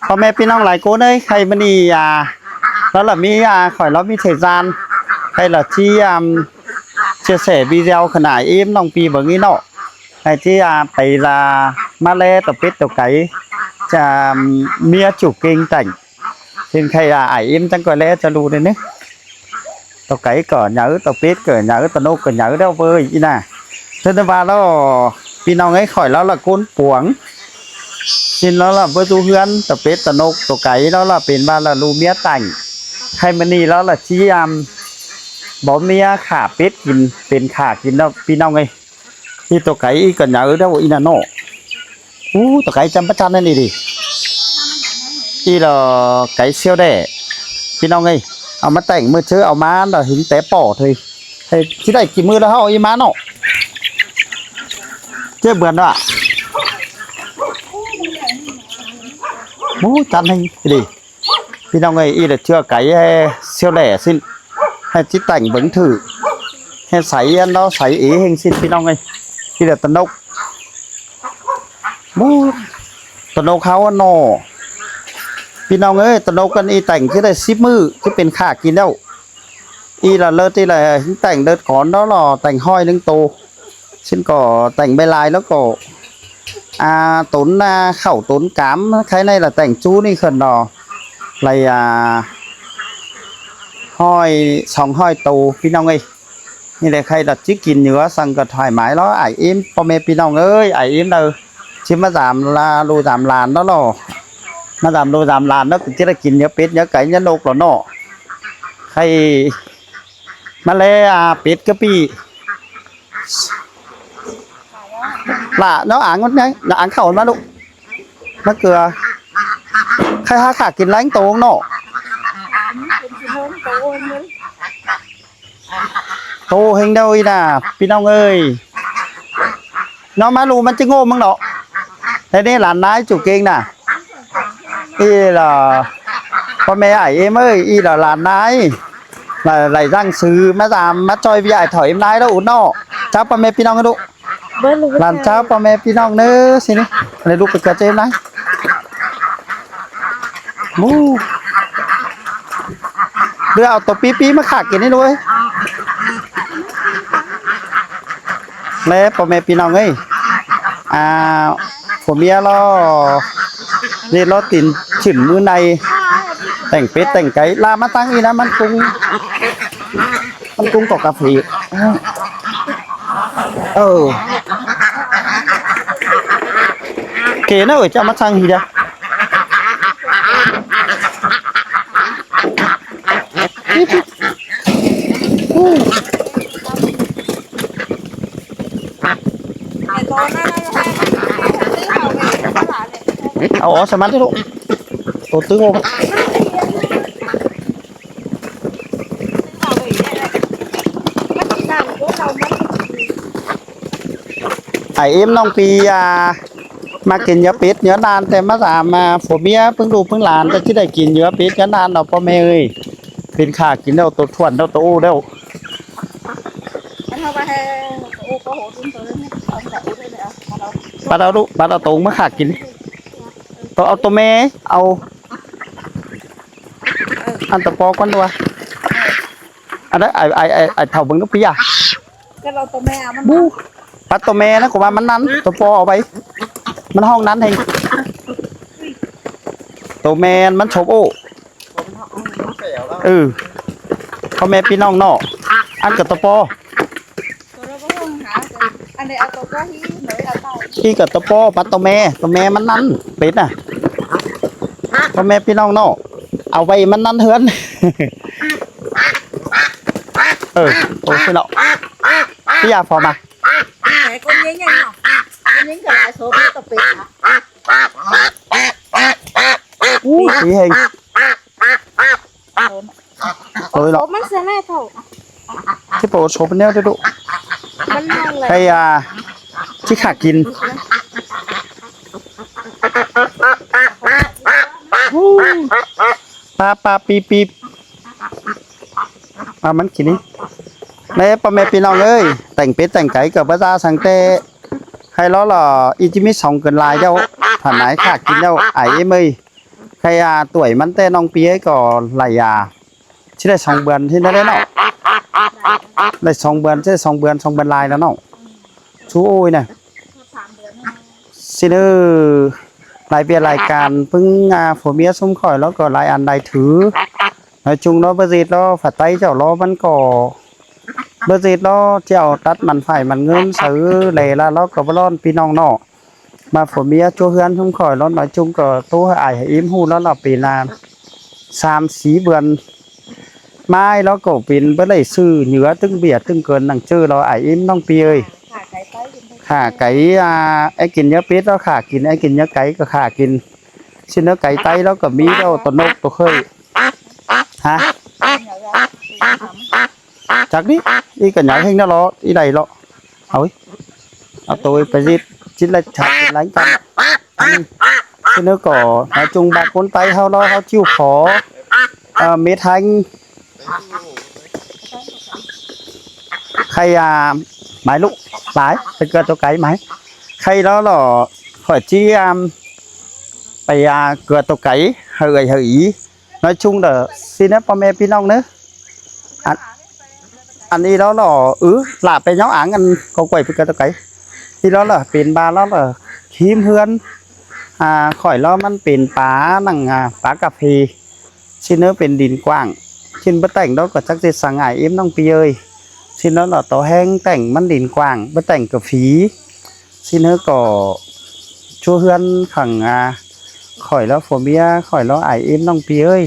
ພໍ່ແມ່ພີ່ນ້ອງຫຼາຍຄົນເອີຍ ໃຄມື້ນີ້ ອ່າ ລາວລະມີ ອ່າ ຂ້ອຍລາວມີເທດຈານ ໃຄລະທີ່ ອ່າ ເຊຍແຊວີດີໂອຂະໜາດເອັມນ້ອງປີເບິ່ງນີ້ເນາະ ໃຄທີ່ ອ່າ ໄປລາມາແລຕົວເປັດຕົວໄກ່ ຈະເມຍຈູເກັ່ງແຕ່ງ ເຫັນໃຄ ອ່າ ອ້າຍເອັມຈັ່ງກໍແລຈະຮູ້ເດ້ ຕົວໄກ່ກໍໃຫຍ່ ຕົວເປັດກໍໃຫຍ່ ຕົວນົກກໍໃຫຍ່ແລ້ວເວີຍອີ່ນະ. ເຖິງວ່າແລ້ວ ພີ່ນ້ອງເອີຍ ຂ້ອຍລາວລະໂກນປວງ ຊິນລາວລະເບິດຢູ່ເຮືອນ ຕົວເປັດຕົວນົກຕົວໄກ່ ລາວລະເປັນວ່າລະລູກເມຍຕາຍ. ໃຄມື້ນີ້ລາວລະຊິ ອ່າ ບໍ່ເມຍຂ້າເປັດກິນ ເປັນຂ້າກິນແລ້ວ ພີ່ນ້ອງເອີຍ. ອີ່ຕົວໄກ່ອີ່ກໍໃຫຍ່ແລ້ວອີ່ນະເນາະ. ອູ້ ຕົວໄກ່ຈຳປະຈັນນັ້ນອີ່ດີ ອີ່ລະໄກ່ຊຽວແດ່ ພີ່ນ້ອງເອີຍ. ເອົາມາແຕ່ງມື້ເຊີ ເອົາມາແລ້ວເຫັນແຕ່ປໍເທີຍ ໃຫ້ຊິໄດ້ກິນມື້ລະເຮົາເອົາອີ່ມາເນາະ ເຈົ້າເບືອນວ່າ. ໝູຈັນແຮງອີ່ດີ ພີ່ນ້ອງເອີຍ. ອີ່ລະເທື່ອໄກ່ແຮ ຊຽວແຫຼຊິນ ໃຫ້ຈິດແຕ່ງເບິ່ງຖືກ ໃຫ້ໃສອັນເນາະ ໃສເອເຮັງຊິນ ພີ່ນ້ອງເອີຍ. ອີ່ລະຕະນົກ ໝູຕະນົກເຮົາອັນເນາະ ພີ່ນ້ອງເອີຍ. ຕະນົກກັນອີ່ແຕ່ງຄືໄດ້ສິບມື້ ຄືເປັນຂ້າກິນແລ້ວ. ອີ່ລະເລີດ ອີ່ລະແຕ່ງເລີດກ່ອນເນາະ ລໍແຕ່ງຮ້ອຍໜຶ່ງໂຕ ຊິນກໍແຕ່ງໄປຫຼາຍແລ້ວກໍ ອ່າ ຕົນນາເຂົ້າຕົນກາມ ໃຄໃນລະແຕ່ງຈູນີ້ຂຶ້ນເນາະ ໄລ ອ່າ ຮ້ອຍ ສອງຮ້ອຍໂຕ ພີ່ນ້ອງເອີຍ. ນີ້ແຫຼະ ໃຄລະຈິກິນຢູ່ວ່າ ສັ່ງກໍຖ່າຍໝາຍລະອ້າຍເອັມ ພໍ່ແມ່ພີ່ນ້ອງເອີຍ ອ້າຍເອັມເດີ ຊິມາຕາມລາລູຕາມຫຼານເນາະ ມາຕາມລູຕາມຫຼານເນາະ ກໍຈະໄດ້ກິນເນື້ອເປັດເນື້ອໄກ່ເນື້ອນົກລະເນາະ. ໃຄມາແລ ອ່າ ເປັດກະປິ ຫຼ້າເນາະ ອາງມັນໄງ ອາງເຂົ້າມາລູກ ມາເກືອ ໃຄຫາຂ້າກິນແລງໂຕເນາະ ໂຕເຮັງເດີອີ່ນະ ພີ່ນ້ອງເອີຍ. ເນາະ ມາລູມັນຈະໂງ່ມຶງເນາະ ແຕ່ນີ້ຫຼານນາຍຈຸເກັ່ງນະ. ອີ່ລະ ພໍ່ແມ່ອ້າຍເອັມເອີຍ ອີ່ລະຫຼານນາຍ ຫຼາຍ ຫຼາຍຕັ້ງຊື່ ມາຕາມ ມາຈ່ອຍວຽກອ້າຍເຖົ້າເອັມນາຍແລ້ວອຸດເນາະ. ເຈົ້າພໍ່ແມ່ພີ່ນ້ອງເດີ ເບິ່ງລູກ ຫຼານເຈົ້າພໍ່ແມ່ພີ່ນ້ອງເດີ ຊິນີ້ ໃຫ້ລູກໄປກະເຈນນາຍ. ໝູ ເລືອກເອົາໂຕປີ້ໆມາຂ້າກິນນີ້ດ້ວຍ ແລະ ພໍ່ແມ່ພີ່ນ້ອງເອີຍ ອ່າ ຜົວເມຍລໍ ເລດລໍຕີນຂຶ້ນມື້ໃນ ແຕ່ງເປັດແຕ່ງໄກ່ ລາມາຕັ້ງນີ້ນະ ມັນກຸງ ມັນກຸງກໍກາເຟ ເອີ ເກນະເອີຍ ຈະມາສັ່ງທີ່ໃດ ເອົາອອກໃສ່ມັນເຖາະລູກ ໂຕຕຶງອອກມາ. ອ້າຍເອັມນ້ອງປີ ອ່າ ມາກິນເຫຍື່ອເປັດເຫຍື່ອນານ ແຕ່ມາຖາມ ອ່າ ຜົວເມຍເພິ່ງລູກເພິ່ງຫຼານ ແຕ່ຊິໄດ້ກິນເຫຍື່ອເປັດເຫຍື່ອນານເນາະ ພໍ່ແມ່ເອີຍ. ເປັນຂ້າກິນແລ້ວ ໂຕຖ້ວນແລ້ວ ໂຕໂອ້ແລ້ວ. ປັດເອົາລູກ ປັດເອົາໂຕມາຂ້າກິນ ໂຕ ເອົາໂຕແມ່ ເອົາ ອັນຕະປອກ່ອນຕົວະ ອັນນັ້ນ ໄອ້ ໄອ້ ໄອ້ ໄອ້ເຖົ້າເບິ່ງດູປີຍາ ກໍເອົາຕົວແມ່ມັນ ບູ ປັດຕົວແມ່ນະ ກໍວ່າມັນນັ້ນ ຕົວພໍ່ເອົາໄປ ມັນຮ້ອງນັ້ນໃຫ້ ຕົວແມ່ມັນຊົບໂອ້ ເອີ ພໍ່ແມ່ພີ່ນ້ອງເນາະ ອັນກໍຕົວພໍ່ ອີ່ກໍຕົວພໍ່ ປັດຕົວແມ່ ຕົວແມ່ມັນນັ້ນ ເປັດນະ ພໍ່ແມ່ພີ່ນ້ອງເນາະ ເອົາໄວ້ມັນນັ້ນເຮືອນ ເອີ ໂອເຄເນາະ ພີ່ຢາພໍມາ ແຕ່ຄົນຍິງຍັງເນາະ ຄົນຍິງກໍຫຼາຍໂສເປັດຕໍ່ເປັດນະ ອູ້ ສີແຮງ ໂອ້ຍເນາະ ມັນເສຍແນ່ເຖົ້າ ທີ່ໂປໂຊເປັນແນວເດ້ດຸ ມັນມອງເລີຍ ໃຫ້ ອ່າ ທີ່ຂ້າກິນ ອູ້ ປາ ປາ ປີບ ປີບ ເອົາມັນກິນນີ້ ແມ່ ພໍ່ແມ່ພີ່ນ້ອງເອີຍ ແຕ່ງເປັດແຕ່ງໄກ່ກໍບໍ່ວ່າສັງ ແຕ່ໃຫ້ລໍລໍ ອີຈິມິສອງເກີນຫຼາຍແລ້ວ ຖ້ານາຍຂ້າກິນແລ້ວ ອ້າຍເອີຍ ກະຢາຕົວຍມັນແຕ່ນ້ອງປີເອີຍກໍຫຼາຍຢາ ຊິໄດ້ສອງເດືອນຊິໄດ້ເນາະ ໄດ້ສອງເດືອນ ຊິໄດ້ສອງເດືອນ ສອງເດືອນລາຍແລ້ວເນາະ ຊູໂອ້ຍນະ ຊິເດີ ຫຼາຍວຽກຫຼາຍການ ເພິ່ງອາ ຜົວເມຍຊຸມຂ້ອຍລາວກໍຫຼາຍອັນຫຼາຍຖື ນ້ອຍຈຸງລາວບໍ່ເຮັດລາວ ຝາໃຕ້ເຈົ້າລາວມັນກໍບໍ່ເຮັດລາວ ຈະເອົາຕັດມັນຝ້າຍມັນເງິນໃສ່ແລລະ ລາວກໍບໍ່ຮ້ອນ ພີ່ນ້ອງເນາະ. ມາຜົວເມຍຈົວເຮືອນຊຸມຂ້ອຍລາວ ນ້ອຍຈຸງກໍໂທໃຫ້ອ້າຍໃຫ້ເອັມຮູ້ລາວ ລາວເປັນນານ ສາມສີ່ເດືອນ ມາໃຫ້ລາວກໍເປັນ ບໍ່ໄດ້ຊື້ເຫຍື່ອຕຶ້ງເບຍຕຶ້ງເກີນໜັງເຈີລາວ ອ້າຍເອັມ ນ້ອງປີເອີຍ. ຂາໄກ່ ອາ ໄອ້ກິນເຫຍື່ອເປັດລາວຂາກິນ ໄອ້ກິນເຫຍື່ອໄກ່ກໍຂາກິນ ຊິນເໜີໄກ່ໄຕລາວກໍມີແລ້ວ ຕົວນົກຕົວເຄີຍ ຮະ ຈັກນີ້ ອີກະຫຍັງແຮ່ງນະເລາະ ອີໃດເລາະ ເອົາ ເອົາໂຕໄປຊິ ຊິໄດ້ຖາມເປັນລາຍການ ອືມ ຊິເນີກໍນາຍຈຸງບາກຄົນໄຕເຮົາເນາະ ເຮົາຈິ້ວຂໍ ເອີ ເມັດໄຮ ໃຄອາ ໝາຍລູກ ຫຼາຍ ໄປເກືອຕົວໄກໝາຍ ໃຄເນາະ ຂ້ອຍຈິ ອາ ໄປ ອາ ເກືອຕົວໄກ ເຮີ້ຍເຮີ້ຍ ນ້ອຍຊຸງເດີ ຊິນະ ພໍ່ແມ່ພີ່ນ້ອງເນີ ອັນ ອັນນີ້ລາວລະ ອື ລະໄປຍ້ອງອັງ ອັນກໍກວຍໄປກະຕະໄກ ທີ່ລາວລະເປັນບາລາວລະຮີມເຮືອນ ອາ ຂ້ອຍລາວມັນເປັນປານັ່ງ ອາ ປາກາເຟ ຊິນະ ເປັນດິນກວ້າງ ຊິນບໍ່ແຕ່ງດອກກໍຈັກຊິສັງ ອ້າຍເອັມ ນ້ອງປີເອີຍ ຊິນລະຕໍ່ແຮງແຕ່ງ ມັນດິນກວ້າງ ບໍ່ແຕ່ງກໍຝີ ຊິເນີກໍຊົ່ວເຮືອນຂັງ ອາ ຂ້ອຍລະຜົວເມຍ ຂ້ອຍລະອ້າຍເອັມ ນ້ອງປີເອີຍ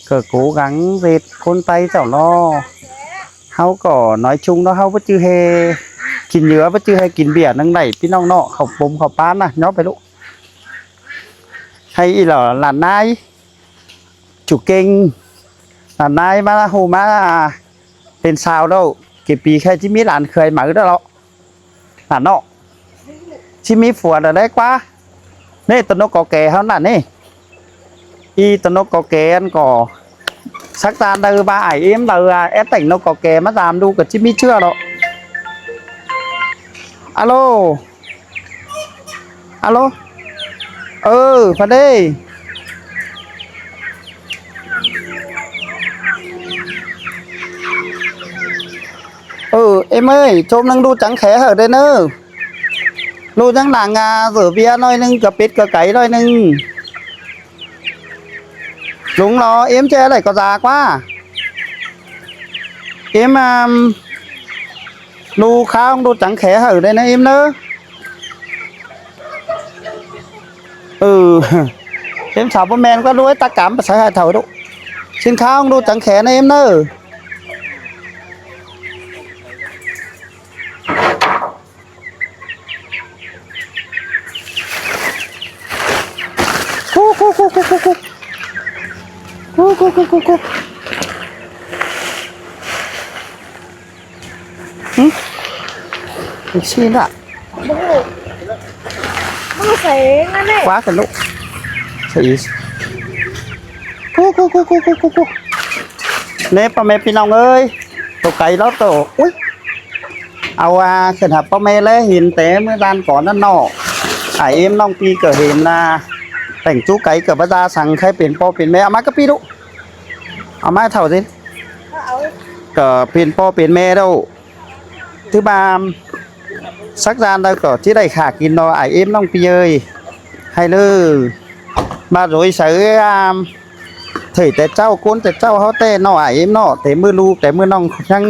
ກໍໂກກັງເຮັດຄົນໄຕເຈົ້າເນາະ ເຮົາກໍນ້ອຍຊຸງເນາະ ເຮົາບໍ່ຈື່ແຮ່ກິນເຫຍື່ອ ບໍ່ຈື່ແຮ່ກິນເບຍໜັງໃດ ພີ່ນ້ອງເນາະ ເຂົ້າປົມເຂົ້າປານນະ ຍໍໄປລູກ ໃຫ້ອີຫຼາ ຫຼານນາຍ ຈຸເກັ່ງ ຫຼານນາຍມາ ໂຮມາ ເປັນສາວແລ້ວ ເກປີໃຄ່ຊິມີຫຼານເຂີຍໃໝ່ແລ້ວເນາະ ຫຼານເນາະ ຊິມີຜົວແລ້ວໄດ້ກວ່າ ນີ້ ຕົວນົກກອແກເຮົານັ້ນນີ້ ອີຕົວນົກກອແກຫັ້ນກໍ ສັກຕານເດີບາ ອ້າຍເອັມເດີ ແອດແຕ່ງນົກກອແກມາຕາມດູ ກໍຊິມີເຊື່ອເນາະ ອາໂລ ອາໂລ ເອີ ພະເດ ເອີ ເອັມເອີຍ ໂຈມໜຶ່ງດູດຈັງແຂເຮີເດີເນີ ດູດຈັ່ງຫຼັງ ອາ ເສີເບຍໜ້ອຍໜຶ່ງ ກະເປັດກະໄກ່ໜ້ອຍໜຶ່ງ ລຸງຫຼໍ ເອັມແຈໄດ້ກໍຈາກວ່າ ເອັມ ອາ ລູກຄ້າງດູດຈັງແຂເຮີໄດ້ນະ ເອັມເນີ ເອີ ເອັມສາວບໍ່ແມ່ນກວ່າດ້ວຍ ຕາກຳໄປໃສ່ໃຫ້ເຖົ້າດຸ ຊິນຄ້າງດູດຈັງແຂນະ ເອັມເນີ. ຫຶ? ຈັ່ງຊີ້ລະ ບໍ່ຮູ້ ບໍ່ໃສ່ນັ້ນແຫຼະ ຄວ້າກັນລູກ ໃສ່ອີກ ກູ ກູ ກູ ກູ ກູ ກູ ກູ ແນ່ ພໍ່ແມ່ພີ່ນ້ອງເອີຍ ໂຕໄກລາວໂຕ ອຸ້ຍ ເອົາວ່າ ຂຶ້ນຫາພໍ່ແມ່ແລະ ເຫັນແຕ່ມື້ດ້ານກ່ອນນັ້ນເນາະ ອ້າຍເອັມ ນ້ອງປີກໍເຫັນນະ ແຕ່ງຈູໄກກໍບໍ່ວ່າສັງ ໃຜເປັນພໍ່ເປັນແມ່ ເອົາມາກະປີລູກ ເອົາມາໃຫ້ເຖົ້າຊິ ກໍເປັນພໍ່ເປັນແມ່ແລ້ວ ຖືວ່າ ສັກດານໃດກໍຊິໄດ້ຂ້າກິນເນາະ ອ້າຍເອັມ ນ້ອງປີເອີຍ ໃຫ້ເລີ ມາໂດຍໃສ ອາ ເທີແຕ່ເຈົ້າ ກົນແຕ່ເຈົ້າເຮົາແຕ່ເນາະ ອ້າຍເອັມເນາະ ແຕ່ມື້ລູກ ແຕ່ມື້ນ້ອງຍັງ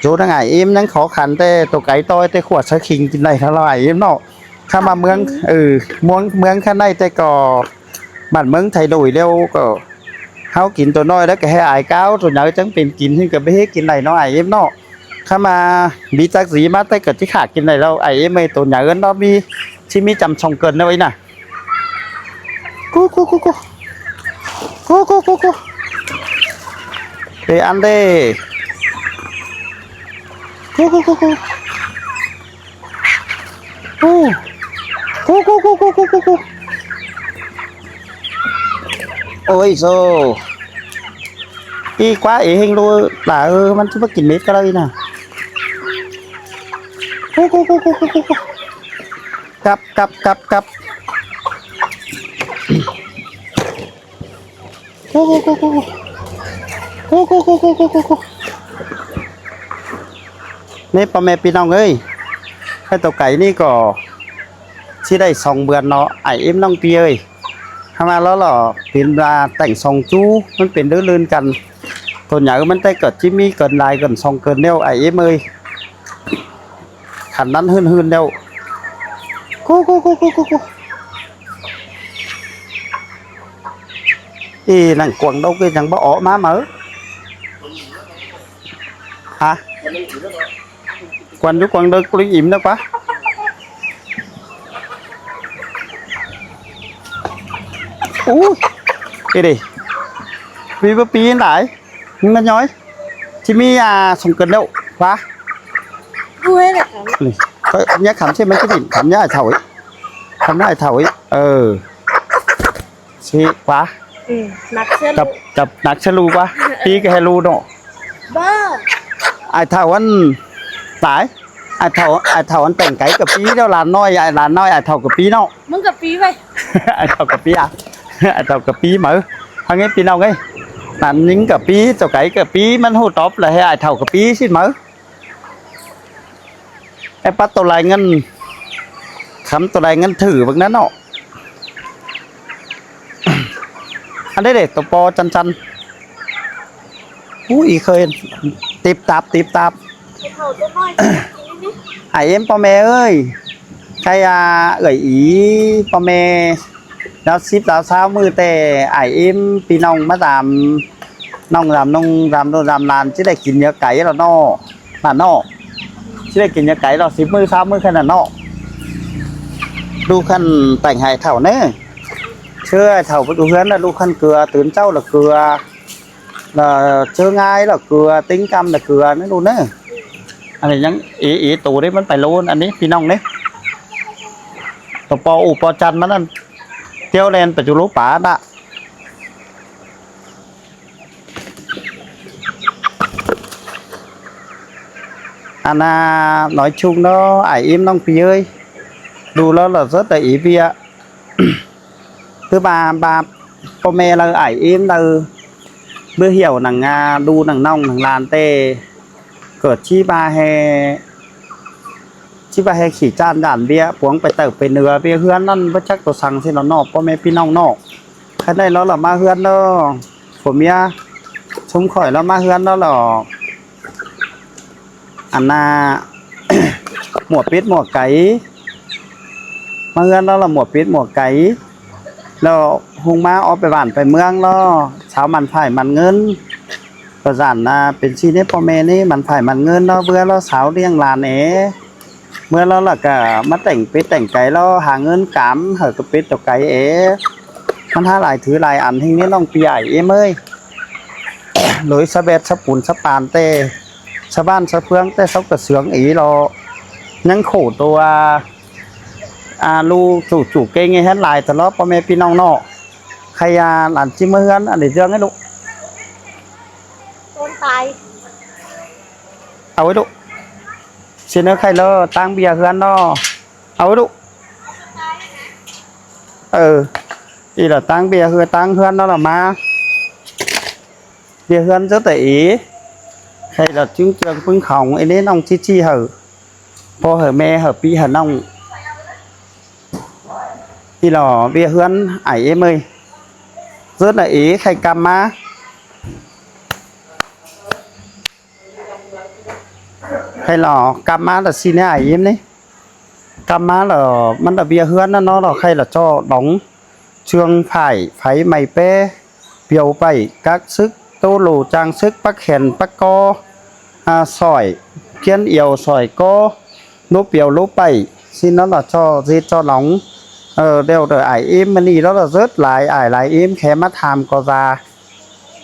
ໂຈນາງ ອ້າຍເອັມ ຍັງຂໍຂັນແຕ່ໂຕໄກຕ່ອຍ ແຕ່ຂວດສະຂິງກິນໄດ້ເທົ່າລະ ອ້າຍເອັມເນາະ ຄຳວ່າເມືອງ ເອີ ເມືອງ ເມືອງຄັນໄດ້ ແຕ່ກໍບ້ານເມືອງໄທໂດຍແລ້ວກໍ ເຮົາກິນໂຕນ້ອຍແລ້ວກໍໃຫ້ອາຍກ້າວ ໂຕໃຫຍ່ຈັ່ງເປັນກິນ ເພິ່ນກໍບໍ່ເຮັດກິນໄດ້ເນາະ ອ້າຍເອັມເນາະ ຄຳວ່າມີຈັກສີມາແຕ່ກໍຊິຂ້າກິນໄດ້ແລ້ວ ອ້າຍເອັມເອີຍ ໂຕໃຫຍ່ເອີ້ນເນາະ ມີ ຊິມີຈຳຊ່ອງເກີນເນາະ ໄວ້ນະ ກູ ກູ ກູ ກູ ກູ ກູ ກູ ກູ ເປອັນເດ ກູ ກູ ກູ ກູ ກູ ກູ ກູ ກູ ກູ ໂອ້ຍໂຊ ອີກວ່າເອເຮັງໂລຫຼາເອີ ມັນຊິບໍ່ກິນເມັດກໍໄດ້ນະ ກູ ກູ ກູ ກູ ກູ ກູ ກັບ ກັບ ກັບ ກັບ. ນີ້ພໍ່ແມ່ພີ່ນ້ອງເອີຍ, ໄປຕົວໄກນີ້ກໍຊິໄດ້ສອງເດືອນເນາະ ອ້າຍເອັມນ້ອງປີເອີຍ. ຫາມາແລ້ວລະເປັນວ່າແຕ່ງສອງຈູ ມັນເປັນລື່ນໆກັນ. ຕົວໃຫຍ່ມັນແຕ່ກໍຈິມີເກີນຫຼາຍເກີນສອງເກີນແລ້ວ ອ້າຍເອັມເອີຍ. ຄັນນັ້ນຮືນໆແລ້ວ. ໂກໂກໂກໂກໂກໂກ. ອີ ນາງກວາງດົກກໍຍັງບໍ່ອອກມາເໝີ. ຮະ? ກວນຢູ່ກວາງເດິກ ກວນອີ່ມແລ້ວກວ່າ. ອູ້ຍ ເອີເດ ປີບໍ່ປີຫຼາຍ ມີມາຍ້ອຍ ຊິມີ ອ່າ ສົງເກີນແລ້ວວະ. ດູໃຫ້ແຫຼະ ນີ້ ຂ້ອຍຢາກຄຳຊິ ມັນຊິດິນ ຄຳຍາເຖົ້າອີກ ຄຳຍາເຖົ້າອີກ ເອີ. ຊິກວ່າ ອືມ ໜັກເຊື່ອ ກັບ ລູກ ກັບໜັກເຊື່ອລູກວ່າ ເອີ ປີກໍໃຫ້ລູກເນາະ. ບໍ່ ອ້າຍເຖົ້າອັນຕາຍ ອ້າຍເຖົ້າ ອ້າຍເຖົ້າອັນແຕ່ງໄກກະປີແລ້ວ ຫຼານນ້ອຍ ອ້າຍ ຫຼານນ້ອຍອ້າຍເຖົ້າກະປີເນາະ. ມຶງກະປີໄວ້ ອ້າຍເຖົ້າກະປີ ອ້າຍເຖົ້າກະປີເໝີ. ທາງນີ້ພີ່ນ້ອງເອີຍ ຫຼານຍິງກະປີ ເຈົ້າໄກກະປີ ມັນຮູ້ຕອບລະ ໃຫ້ອ້າຍເຖົ້າກະປີຊິເໝີ. ໄອ້ປັດໂຕລາຍເງິນ ຄຳໂຕລາຍເງິນຖືເບິ່ງນັ້ນເນາະ. ອັນນີ້ເດ້ ໂຕປໍຈັ່ນໆ. ອຸ້ຍ ອີເຄີຍຕິບຕັບ ຕິບຕັບ. ເຂົາໂຕນ້ອຍ ກິນນີ້ ອ້າຍເອັມພໍ່ແມ່ເອີຍ ໃກ້ອາເອື້ອຍອີພໍ່ແມ່ ລາວສິບລາວຊາວມື້ແຕ່ອ້າຍເອັມ ພີ່ນ້ອງມາຕາມ ນ້ອງຕາມ ນ້ອງຕາມ ໂດນຕາມຫຼານ ຊິໄດ້ກິນເນື້ອໄກ່ແລ້ວເນາະ. ນັ້ນເນາະ ຊິໄດ້ກິນຢາໄກເນາະ ສິບມື້ຊາວມື້ແຄ່ນັ້ນເນາະ. ລູກຄັນແຕ່ງໃຫ້ເຖົ້າແນ່ ເຊື່ອເຖົ້າໄປຢູ່ເຮືອນນະ. ລູກຄັນເກືອ ຕື່ນເຊົ້າລະເກືອ ລະເຈີງ່າຍລະເກືອ ຕິງກຳລະເກືອນະລູກເນ. ອັນນີ້ຍັງເອ ເອໂຕເດ້ ມັນໄປໂລນ ອັນນີ້ພີ່ນ້ອງເດ້ ໂຕປໍອູປາຈັນມັນນັ້ນ ຕຽວແລ່ນໄປຢູ່ໂລປານະ. ອັນນ່າ ນ້ອຍຊຸງເນາະ ອ້າຍເອັມນ້ອງປີເອີຍ ດູແລ້ວລະເສີດແຕ່ອີເບຍ ຄືວ່າ ບາບພໍ່ແມ່ລາວ ອ້າຍເອັມລາວ ເບື່ອຫ່ຽວໜັງອາ ດູໜັງນ້ອງໜັງຫຼານແຕ່ ເກີດຊິວ່າແຮ່ ຊິວ່າແຮ່ຂີ້ຈ້ານຢ້ານເບຍ ປວງໄປເຕີບໄປເໜືອເບຍເຮືອນນັ້ນ ບໍ່ຈັກໂຕສັງຊິເນາະ ພໍ່ແມ່ພີ່ນ້ອງເນາະ. ຄັນໄດ້ແລ້ວລະມາເຮືອນເນາະ ຜົວເມຍ ຊຸມຂ້ອຍລະມາເຮືອນແລ້ວລະ ອັນນ່າ ໝວກເປັດໝວກໄກ່ ມາເຮືອນແລ້ວລະໝວກເປັດໝວກໄກ່ ແລ້ວຮຸ່ງມາອອກໄປບ້ານໄປເມືອງລະ ສາວໝັ້ນຝ້າຍໝັ້ນເງິນ ປະສານນາເປັນຊີ້ເນ ພໍ່ແມ່ເນ ໝັ້ນຝ້າຍໝັ້ນເງິນລະ ເບື່ອລະສາວລ້ຽງຫຼານເອ ເມື່ອແລ້ວລະກະມາແຕ່ງເປັດແຕ່ງໄກ່ລະ ຫາເງິນກາມໃຫ້ກະເປັດກະໄກ່ເອ ມັນຫາຫຼາຍຖືຫຼາຍອັນແຮງເນ ນ້ອງປີອ້າຍເອັມເອີຍ. ໂດຍສະແບດສະປູນສະປານແຕ່ ຊະບ້ານຊະເຟືອງແຕ່ເຊົາກະເຊືອງອີຫຼໍ ຍັງໂຂໂຕວ່າ ອາ ລູກສູບເກເງແຮນຫຼາຍຕະຫຼອດ ພໍ່ແມ່ພີ່ນ້ອງເນາະ. ໃຄອາ ຫຼານຈິມເຮືອນ ອັນນີ້ເລື່ອງໃຫ້ລູກ ຕົ້ນຕາຍ ເອົາໄວ້ລູກ ຊິເນີໃຄເລີ ຕັ້ງເບຍເຮືອນເນາະ ເອົາໄວ້ລູກ ເອີ ອີ່ລະຕັ້ງເບຍເຮືອນ ຕັ້ງເຮືອນເນາະ ລະມາ ເບຍເຮືອນເຈົ້າແຕ່ເອ ໃຄລະຈຶ່ງເຈືອງປຶ້ງຂອງໄອ້ເນນ້ອງຈີຈີເຮີ ພໍ່ເຮີແມ່ເຮີ ປີ້ເຮີນ້ອງ ອີ່ຫຼໍເບຍເຮືອນ ອ້າຍເອັມເອີຍ ເຈີນອາເອ ໃຄກັບມາ ໃຄຫຼໍກັບມາລະຊິແນ ອ້າຍເອັມນີ້ ກັບມາລະ ມັນລະເບຍເຮືອນນະເນາະ ລະໃຄລະຈໍ້ດອງ ເຊື່ອງຝ້າຍ ໄຟໄໝແປ ປຽວໄປ ກັກຊຶກ ໂຕໂຫຼ ຈາງຊຶກ ປັກແຂນ ປັກກໍ ອາ ສອຍ ພຽນອຽວ ສອຍກໍ ໂລປຽວ ໂລໄປ ຊິນອນລະ ຊໍ ຊິຈອລອງ ເອີ ແລ້ວແຕ່ອ້າຍເອັມ ມື້ນີ້ລະລະເສີດຫຼາຍ ອ້າຍຫຼາຍເອັມ ແຂມາຖາມກໍວ່າ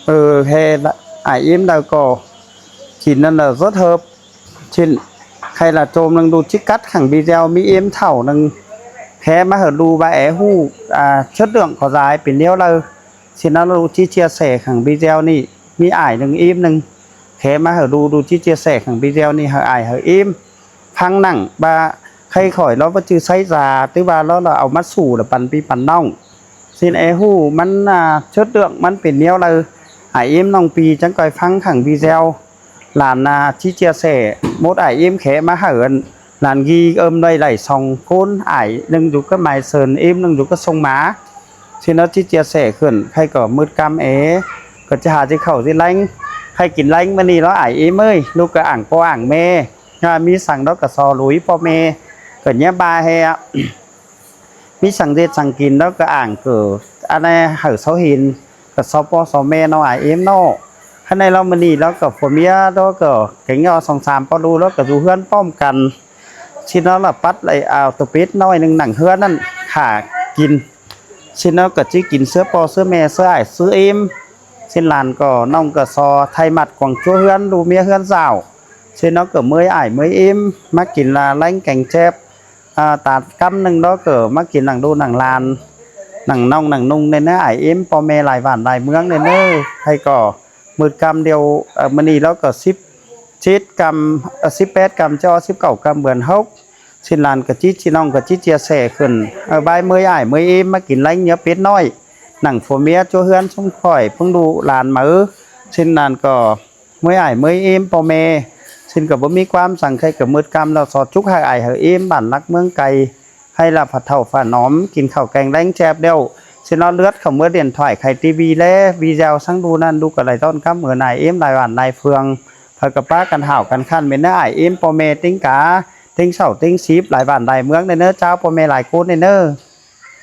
ເອີ ແຂອ້າຍເອັມລະກໍ ຊິນນັ້ນລະເສີດເຮີບ ຊິນ ໃຄລະໂຈມໜຶ່ງດູຈິກັດ ຂັງບີແຈວ ມີເອັມເຖົ້າໜຶ່ງ ແຂມາເຮີດູວ່າແອຮູ້ ອາ ເສີດເລື່ອງກໍລາຍເປັນແນວລະ ຊິນອນລະດູຈິເຈຍແສ ຂັງບີແຈວນີ້ ມີອ້າຍໜຶ່ງເອັມໜຶ່ງ ແຂມາເຮີດູ ດູຈິເຈຍແສ ຂັງບີແຈວນີ້ ເຮີອ້າຍເຮີເອັມ ຟັງໜັງວ່າ ໃຄຂ້ອຍລະວ່າຈື່ໄຊສາ ຫຼືວ່າລະລະເອົາມາສູ້ລະປັນພີ່ປັນນ້ອງ ຊິນແອຫູມັນນະ ເຊີດເລື່ອງມັນເປັນແນວໃດ ອ້າຍເອັມນ້ອງປີຈັ່ງຄ່ອຍຟັງຂ້າງວີແຊວ. ຫຼານນະຊິເຈຍແສໝົດ ອ້າຍເອັມແຂມາໃຫ້ອັນຫຼານກີເອີ້ມໄດ້ໄຫຼສອງຄົນ ອ້າຍໜຶ່ງຢູ່ກັບໝາຍເຊີນ ເອັມໜຶ່ງຢູ່ກັບຊົງໝາ. ຊິນເນາະຊິເຈຍແສຂຶ້ນ ໃຜກໍມືດກຳເອ ກໍຈະຫາຊິເຂົ້າຊິແລງ ໃຜກິນແລງມື້ນີ້ເນາະ ອ້າຍເອັມເອີຍ ລູກກໍອ່າງພໍ່ອ່າງແມ່ ຍາມີສັງດອກກະຊໍລຸຍ ພໍ່ແມ່ກໍເຍຍບາແຮ ມີສັງເດັດສັງກິນແລ້ວກໍອ່າງເກີດ ອັນໃດໃຫ້ເຊົາເຫັນ ກໍຊໍພໍ່ຊໍແມ່ເນາະ ອ້າຍເອັມເນາະ. ຄັນໃດລາວມື້ນີ້ລາວກໍຜົວເມຍລາວກໍແກງຍໍສອງສາມປະລູ ລາວກໍຢູ່ເຮືອນພ້ອມກັນ. ຊິນເນາະລະປັດໄລເອົາໂຕເປັດນ້ອຍໜຶ່ງໜັງເຮືອນນັ້ນຂ້າກິນ. ຊິນເນາະກໍຊິກິນເຊື້ອພໍ່ເຊື້ອແມ່ເຊື້ອອ້າຍເຊື້ອເອັມ. ຊິນຫຼານກໍນ້ອງກໍຊໍໄທມັດກວາງຈົວເຮືອນ ລູກເມຍເຮືອນສາວ. ຊິນເນາະກໍເມີຍອ້າຍເມີຍເອັມ ມາກິນລະແລງແກງແຈບ ອາ ຕານກຳໜຶ່ງເນາະ ກໍມາກິນໜັງລູກໜັງຫຼານ ໜັງນ້ອງໜັງນຸ່ງແດ່ເນີ ອ້າຍເອັມ ພໍ່ແມ່ຫຼາຍບ້ານຫຼາຍເມືອງແດ່ເນີ. ໃຜກໍມືດກຳດຽວ ເອີ ມື້ນີ້ລາວກໍສິບເຈັດກຳ ເອີ ສິບແປດກຳຈອ ສິບເກົ້າກຳເດືອນຫົກ. ຊິນຫຼານກະຈິດ ຊິນ້ອງກະຈິດເຈຍແສຂຶ້ນ ເອີ ບາຍເມີຍອ້າຍເມີຍເອັມ ມາກິນແລງເຍືອເປັດນ້ອຍ ໜັງຜົວເມຍຈົວເຮືອນຊຸມຂ້ອຍເພິ່ງລູກຫຼານເມີ. ຊິນຫຼານກໍ ເມີຍອ້າຍເມີຍເອັມ ພໍ່ແມ່. ຊິນກໍບໍ່ມີຄວາມສັງ ໃຜກໍມືດກຳແລ້ວ ຊໍຈຸກໃຫ້ອ້າຍໃຫ້ເອັມ ບ້ານລັກເມືອງໄກ ໃຫ້ລະພາເຖົ້າພາໜອມ ກິນເຂົ້າແກງແລງແຈບແລ້ວ. ຊິນເອົາເລືອດເຂົ້າເມືອດຽນຖວາຍໄຂ່ຕີວີແລ ວີແຊວສັງດູນັ້ນ ລູກກໍໄດ້ຕ້ອນກັບເມີນອ້າຍເອັມ ຫຼາຍບ້ານຫຼາຍເມືອງ. ໃຜກໍປາກັນຫ້າວກັນຂັນແມ່ນເນີ ອ້າຍເອັມ ພໍ່ແມ່ ເຕັງກາ ເຕັງເຊົາເຕັງສິບ ຫຼາຍບ້ານຫຼາຍເມືອງແດ່ເນີ ເຈົ້າ ພໍ່ແມ່ຫຼາຍຄົນແດ່ເນີ.